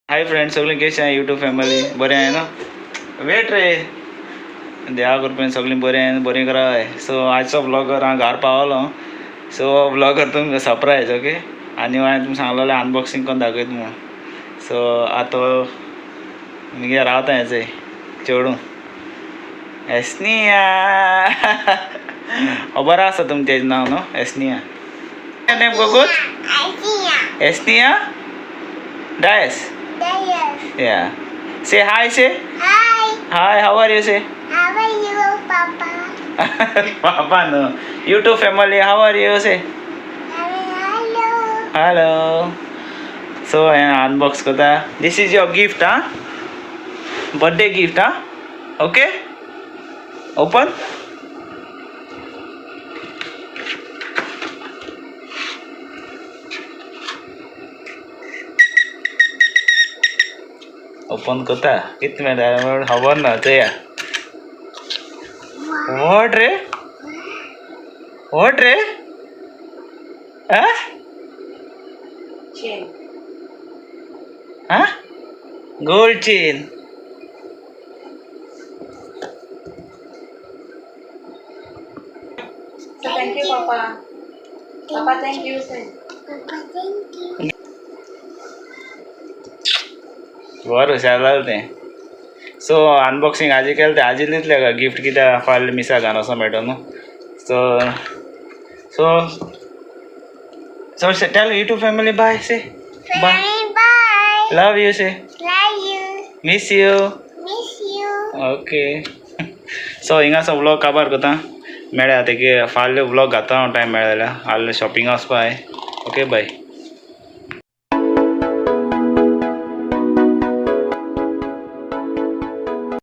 Hi friends, सगळीं कशें आहाय यूट्यूब फॅमिली? बरें आहाय न्हू? वेट रे, देवा कृपेन सगळीं बरें आहाय, बरीं कराय. सो आयचो व्लॉगर हांव घार पावलो. सो व्लॉगर तुमकां सरप्रायज, ओके? आनी हांवें तुमकां सांगलेलें अनबॉक्सिंग करून दाखयता म्हूण. सो आतां मुगे रावता हेचें चेडूं एस्निया, खबर आसा तुमकां तेजें नांव न्हू? एस्निया. नेम गोगोत Esnia Dias. Yeah, say hi, say Hi. Hi, how are you, say? How are you, Papa? Papa no. YouTube family, how are you, say? Hello. Hello. So हें अनबॉक्स करता. This is your gift, ah, birthday gift, ah. Okay, open. Open करता कितें मेळटा खबर ना. चोया, what रे, what रे? आ Chain. हा, gold chain. So thank you, Papa. Papa, thank you. Say. Papa, thank you. बरें, हुशार जालें तें. सो अनबॉक्सिंग आजी केलें तें, आजी दितलें का गिफ्ट कित्याक फाल्यां मिसाक घान वचों मेळटलो न्हू. So tell YouTube family bye, say bye. Family, bye. Love you, say. Love you. Miss you. Miss you. Okay, so हिंगासो vlog काबार करता. मेळ्या तेगे फाल्यां व्लॉग घाता हांव, टायम मेळ्ळा जाल्यार. फाल्यां शॉपिंग वचपा जाय. Okay, bye.